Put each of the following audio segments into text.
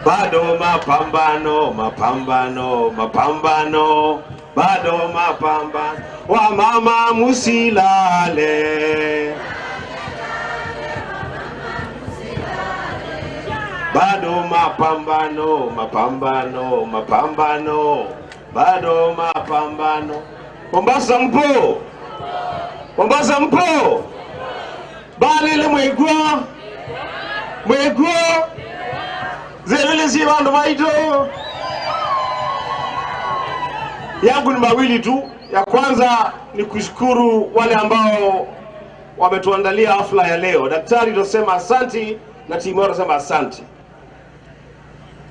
Bado mapambano, mapambano, mapambano, bado mapambano. Wamama musilale. Bado mapambano, mapambano, mapambano, bado mapambano. Mombasa mpo? Mombasa mpo? Balele mwegwa? Mwegwa? Zelele si bandu baito. Yangu ni mawili tu. Ya kwanza ni kushukuru wale ambao wametuandalia hafla ya leo. Daktari tunasema asanti na timu yao tunasema asanti.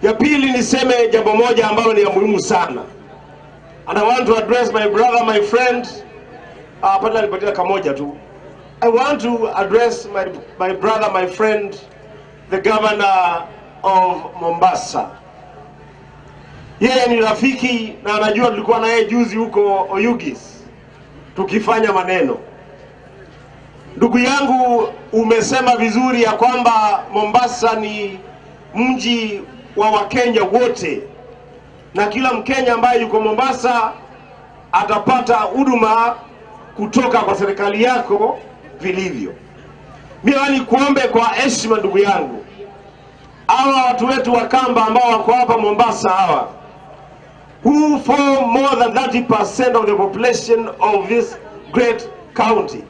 Ya pili niseme jambo moja ambalo ni ya muhimu sana. And I want to address my brother, my friend. Pale nipatia kamoja tu. I want to address my brother, my friend, the governor of Mombasa. Yeye ni rafiki na anajua tulikuwa na yeye juzi huko Oyugis tukifanya maneno. Ndugu yangu, umesema vizuri ya kwamba Mombasa ni mji wa Wakenya wote na kila Mkenya ambaye yuko Mombasa atapata huduma kutoka kwa serikali yako vilivyo. Mimi nikuombe kwa heshima ndugu yangu, hawa watu wetu wa Kamba ambao wako hapa Mombasa hawa, who form more than 30% of the population of this great county.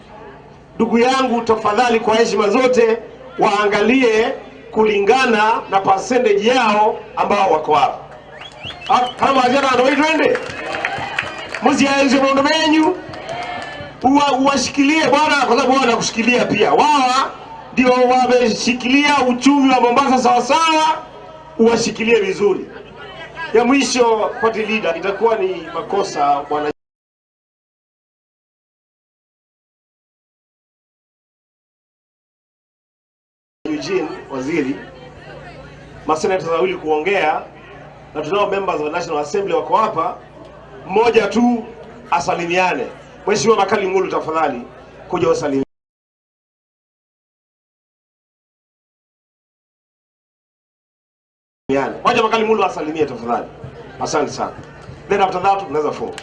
Ndugu yangu, tafadhali kwa heshima zote waangalie kulingana na percentage yao ambao wako hapa. Kama wajana ndio twende. Msiaeze mundu menyu. Uwashikilie bwana, kwa sababu wao wanakushikilia pia. Wao ndio wameshikilia uchumi wa Mombasa sawa sawa, uwashikilie vizuri. Ya mwisho, party leader, itakuwa ni makosa bwana Eugene Waziri, maseneta wawili kuongea, na tunao members wa National Assembly wako hapa, mmoja tu asalimiane. Mheshimiwa Makali Mulu, tafadhali kuja usalimiane. Wacha Makali Mulu asalimie tafadhali. Asante sana. Then after that tunaweza funga.